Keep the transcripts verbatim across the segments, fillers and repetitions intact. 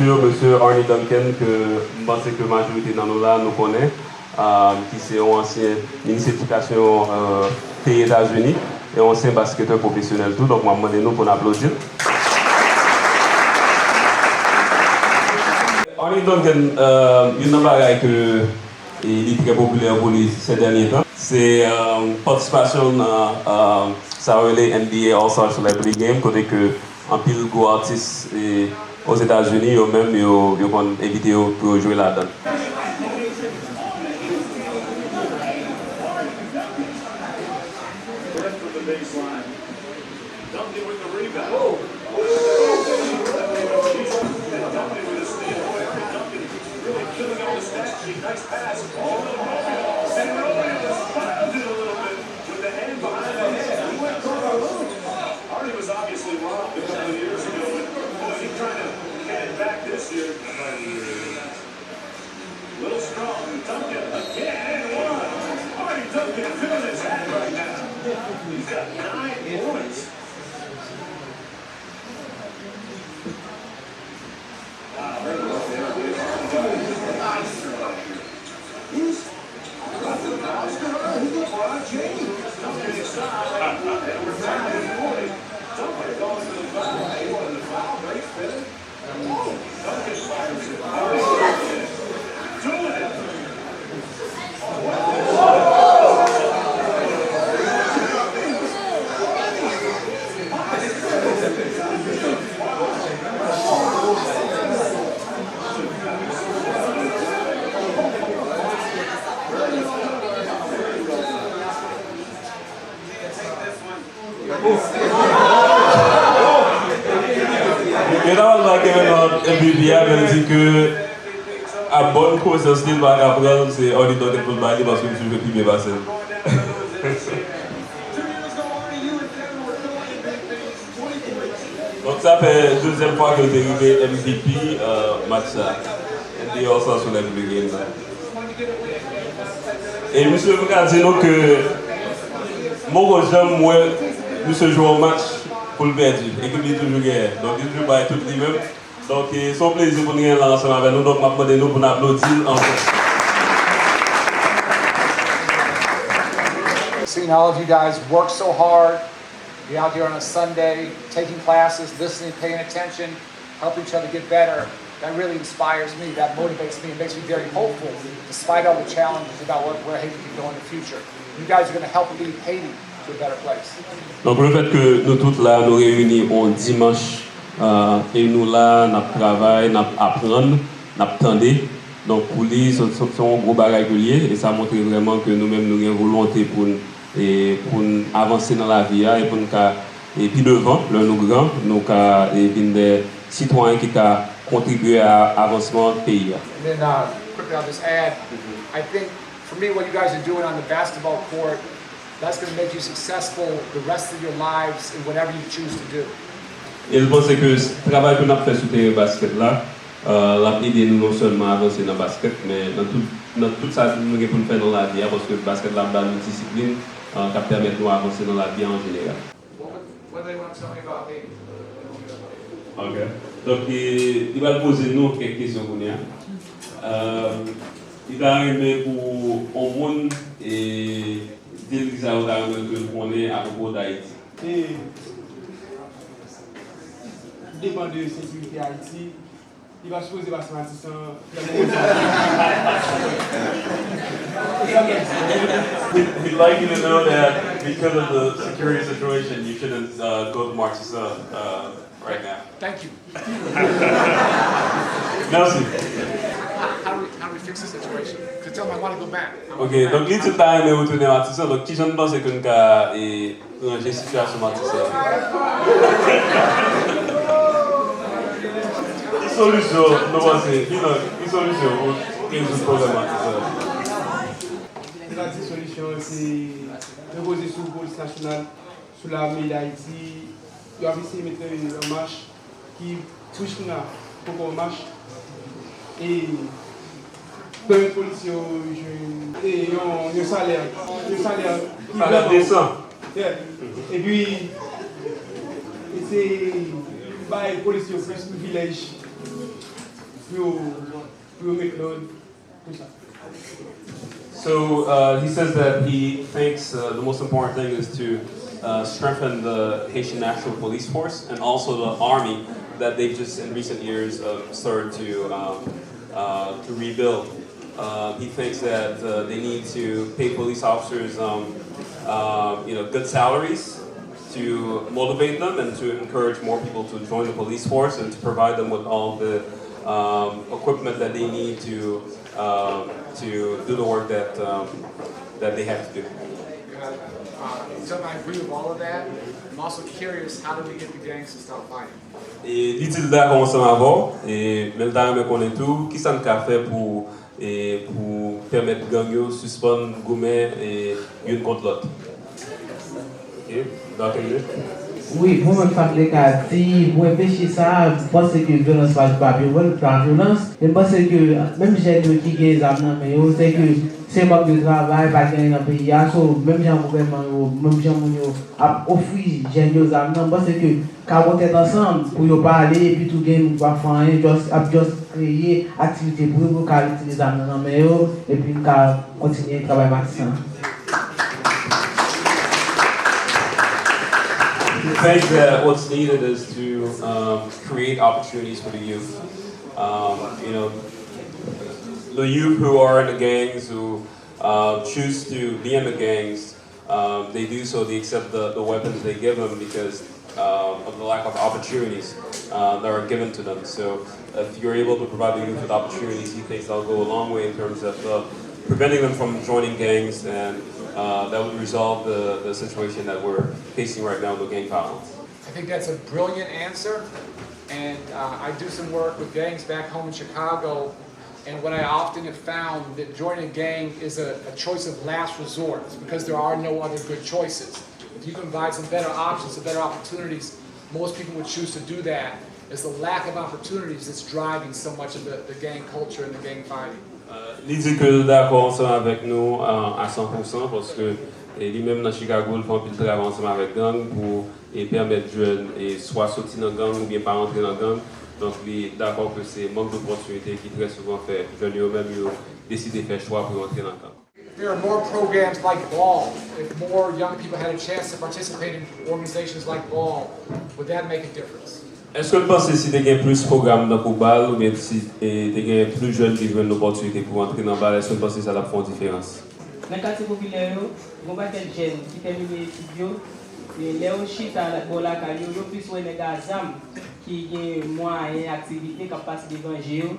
Mesye Arnie Duncan, ke m panse ke majorite nan nou la, nou konnen, um, ki se yon ansyen minis edikasyon, uh, peyi Etazini, e yon ansyen basketè pwofesyonèl tou, donk m ap mande nou pou n aplodi l. Arnie Duncan, uh, youn nan bagay ke e li trè popilè pou li sè dènye tan. Se, um, patisipasyon l nan, um, sa yo rele N B A All-Star Celebrity Game, kote ke anpil gwo atis, e, Ozetazini, yo menm, yo, yo konn envite yo pou yo jwe ladan l. Duncan with the rebound. Duncan with a steal. Duncan really killing all the stats sheet. Nice pass. All the ball. And Romeo just filed it a little bit with the hand behind the head. He went for a loop. Hardy was obviously robbed a couple of years ago, but boy, he's trying to get it back this year. Little strong. Duncan again and one. Arnie Duncan feeling his hand right now. He's got nine points. Wow, very well there. Arnie Duncan is a monster out here. He's nothing but Oscar. He's LeBron James. Duncan inside. And we're back in the morning. Duncan going to the foul. They wanted the foul. Great spinning. Yo ta pral bay Kevin Love M V P a, men l di ke a bòn konsyans li, l pa ka pran l, se Arnie Duncan pou l bay li, paske misye jwe pi byen pase l. Donk, sa fè dezyèm fwa ke l te rive M V P, euh, match sa. N B A All-Star Celebrity Game sa. E misye, m ka di nou ke m poko janm wè misye jwe yon match pou l pèdi. Ekip li toujou genyen. Donk, li toujou bay tout li menm. Donk, e, se yon plezi pou n genyen l la ansanm avè nou. Donk, m ap mande nou pou n aplodi l ankò. Seeing all of you guys work so hard, be out here on a Sunday, taking classes, listening, paying attention, help each other get better. That really inspires me. That motivates me. It makes me very hopeful, despite all the challenges about what we're heading to go in the future. You guys are gonna help lead Haiti to a better place. Donk, lefèt ke nou tout la, nou reyini yon dimanch, euh, e nou la, n ap travay, n ap aprann, n ap tande. Donk, pou li, se, se, se yon gwo bagay ke l ye, e sa montre vrèman ke nou menm, nou gen volonte pou n e pou n avanse nan lavi a, e pou n ka, e pi devan, lè nou gran, nou ka, e vin de sitwayen ki ka kontribye a avansman peyi a. And then, uh, quickly, I'll just add, I think for me, what you guys are doing on the basketball court, that's gonna make you successful the rest of your lives in whatever you choose to do. E l panse ke s-, travay ke n ap fè sou teren baskèt la, euh, l ap ede nou non sèlman avanse nan baskèt, men nan tout, nan tout sa nou gen pou n fè nan lavi a, paske baskèt la ap ba nou disiplin, euh, k ap pèmèt nou avanse nan lavi a an jeneral. What they want to tell me about me? Ok. Donk, e, li pral poze nou kèk kesyon kounye a. Euh, li ta renmen pou yon moun, e, di l kisa yo ta renmen ke l konnen apwopo d Ayiti. E depann de sekirite Ayiti, li pa sipoze pase Matisan. He'd, he'd like you to know that because of the security situation, you shouldn't, uh, go to Martisa, uh, right now. Thank you. Merci. How, how do we, how do we fix the situation? 'Cause tell them I wanna go back. Ok, donk li di l ta renmen retounen Matisan, donk kijan n panse ke n ka, e, ranje sitiyasyon Matisan? Ki solisyon nou panse, ki nan, ki solisyon pou rezoud pwoblèm Matisan? Se pa di solisyon, se repoze sou polis nasyonal, sou lame Dayiti, yo ap eseye mete nan mach ki plis kounye a poko mach. E pèmèt polisye yo jwenn, e, yon, yon salè, yon salè ki vrèman desan. Yeah. Epi, eseye bay polisye yo plis privilèj. pou yo, pou yo met lòd, konsa. So uh, he says that he thinks uh, the most important thing is to uh, strengthen the Haitian National Police Force and also the army that they've just in recent years uh, started to um, uh, to rebuild. Uh, he thinks that uh, they need to pay police officers um, uh, you know, good salaries to motivate them and to encourage more people to join the police force and to provide them with all the um, equipment that they need to um, to do the work that um, that they have to do. Uh, so I agree with all of that. I'm also curious, how do we get the gangs to stop fighting? E li di l dakò ansanm avè w, e, men l ta renmen konnen tou kisa n ka fè pou e, pou pèmèt gang yo sispann goumen e, youn kont lòt. Ok, Dòkta Emile? Wi, mwen menm sa m te ka di, pou reflechi sa, m panse ke vyolans pa, pa, pa vyolans, men m panse ke menm jèn yo ki gen zam nan men yo, se ke se mank de travay, pa gen anyen nan peyi a, so menm jan gouvènman yo, menm jan moun yo ap ofri jèn yo zam nan, m panse ke ka pran tèt ansanm pou yo pale, epi tou gen moun ki pa fè anyen, just, ap just kreye aktivite pou yo, pou yo ka retire zam nan nan men yo, epi n ka kontinye travay Matisan. I think that what's needed is to um, create opportunities for the youth. Um, you know, the youth who are in the gangs, who uh, choose to be in the gangs, um, they do so, they accept the, the weapons they give them because uh, of the lack of opportunities uh, that are given to them. So if you're able to provide the youth with opportunities, he thinks that'll go a long way in terms of uh, preventing them from joining gangs, and uh, that would resolve the, the situation that we're facing right now with gang violence. I think that's a brilliant answer. And uh, I do some work with gangs back home in Chicago. And what I often have found that joining a gang is a, a choice of last resort because there are no other good choices. If you can provide some better options, some better opportunities, most people would choose to do that. It's the lack of opportunities that's driving so much of the, the gang culture and the gang fighting. Li di ke l dakò ansanm avèk nou a san pou san paske li menm nan Chicago l fè anpil travay ansanm avèk gang pou e pèmèt jèn e swa soti nan gang oubyen pa rantre nan gang. Donk li dakò ke se mank dopòtinite ki trè souvan fè jèn yo menm yo deside fè chwa pou yo antre nan gang. There are more programs like ball. If more young people had a chance to participate in organizations like ball, would that make a difference? Èske n panse si te gen plis pwogram tankou bal oubyen si te gen plis jèn ki jwenn lopòtinite pou antre nan bal, èske n panse sa t ap fè yon diferans? Nan katye popilè yo, gen yon pakèt jèn ki tèmine etid yo, e lè yo chita bò lakay yo, yo plis wè nèg a zam ki gen mwayen, aktivite k ap pase devan je yo,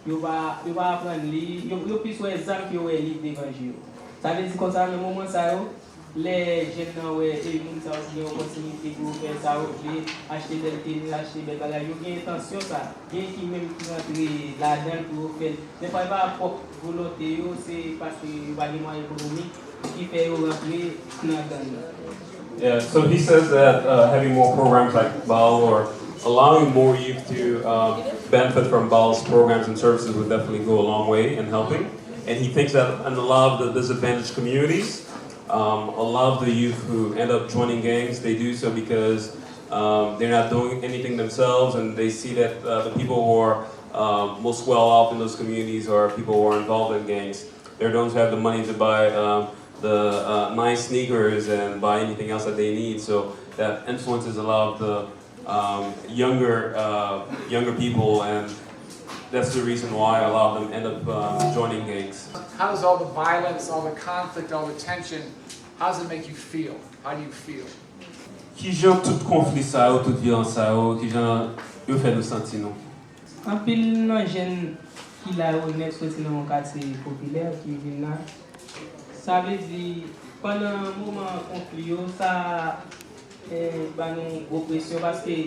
yo pa yo pa aprann li, yo yo plis wè zam ke yo wè liv devan je yo. Sa vle di konsa nan moman sa yo, lè jèn nan wè e moun sa yo ki gen opòtinite pou yo fè sa yo vle, achte bèl teni, achte bèl bagay, yo gen entansyon sa. Gen ki menm ki rantre ladan l pou yo fè l. Dèfwa e pa pwòp volonte yo, se paske yo pa gen mwayen ekonomik ki fè yo rantre nan gang nan. Yeah, so he says that uh, having more programs like BAL or allowing more youth to um, benefit from BAL's programs and services would definitely go a long way in helping. And he thinks that in a lot of the disadvantaged communities, um, a lot of the youth who end up joining gangs, they do so because um, they're not doing anything themselves and they see that uh, the people who are um, most well off in those communities are people who are involved in gangs. They're the ones who have the money to buy um, the uh, nice sneakers and buy anything else that they need. So that influences a lot of the um, younger uh, younger people, and that's the reason why a lot of them end up um, joining gangs. How does all the violence, all the conflict, all the tension, how does it make you feel? How do you feel? Kijan tout konfli sa yo, tout vyolans sa yo, kijan yo fè nou santi nou? Anpil nan jèn ki la yo nèt soti nan yon katye popilè ki vin la. Sa vle di, pandan moman konfli yo, sa ba nou gwo presyon paske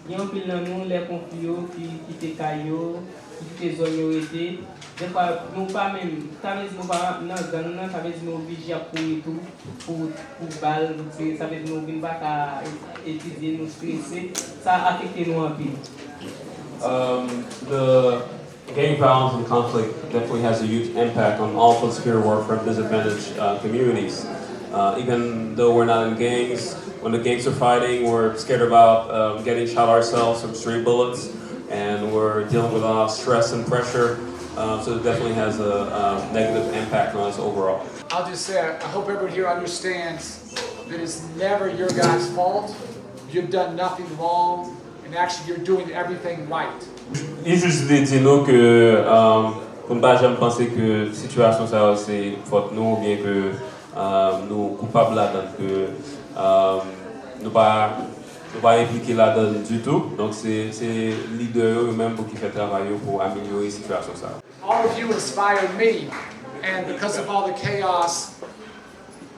gen anpil nan nou lè konfli yo ki kite kay yo, ki kite zòn yo rete. Dèfwa nou pa menm, sa vle di nou pa nan gang nan, sa vle di nou oblije ap kouri tou pou pou bal, pou tire, sa vle di nou vin pa ka etidye, nou strese, sa afekte nou anpil. Um, the gang violence and conflict definitely has a huge impact on all of us who are from disadvantaged uh, communities. Uh, even though we're not in gangs, when the gangs are fighting, we're scared about um, getting shot ourselves from stray bullets. And we're dealing with a lot of stress and pressure, uh, so it definitely has a, a negative impact on us overall. I'll just say, I hope everyone here understands that it's never your guys' fault. You've done nothing wrong, and actually, you're doing everything right. Li jis vle di nou ke um, pou n pa janm panse ke sitiyasyon sa yo se fòt nou oubyen ke um, nou koupab ladan l, ke um, nou pa nou pa enplike ladan l ditou. Donk se se lidè yo yo menm pou ki fè travay yo pou amelyore sitiyasyon sa yo. All of you inspired me, and because of all the chaos,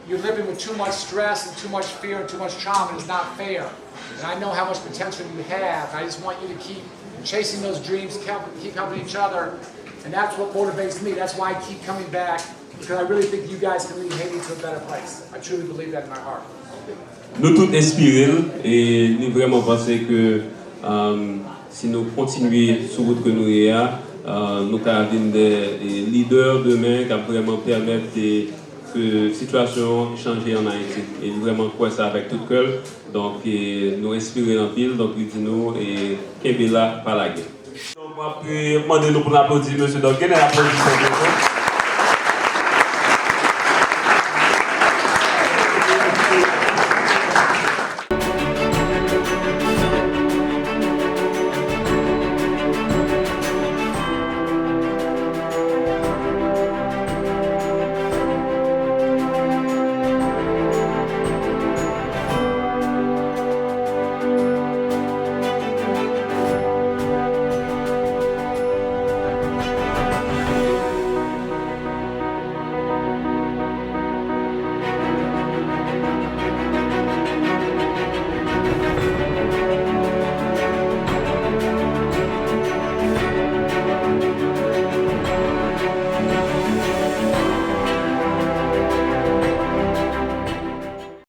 you're living with too much stress and too much fear and too much trauma. It's not fair. And I know how much potential you have. I just want you to keep chasing those dreams, keep keep helping each other. And that's what motivates me. That's why I keep coming back, because I really think you guys can lead Haiti to a better place. I truly believe that in my heart. Nou tout enspire l e li vrèman panse ke um, si nou kontinye sou wout ke nou ye a, uh, nou ka vin de lidè demen k ap vrèman pèmèt de ke sitiyasyon an chanje ann Ayiti. E li vrèman kwè sa avèk tout kè l. Donk e, nou enspire l anpil. Donk li di nou e, kenbe la, pa lage. Donk m ap e, mande nou pou n aplodi mesye Duncan e aplodi Saint Vincent.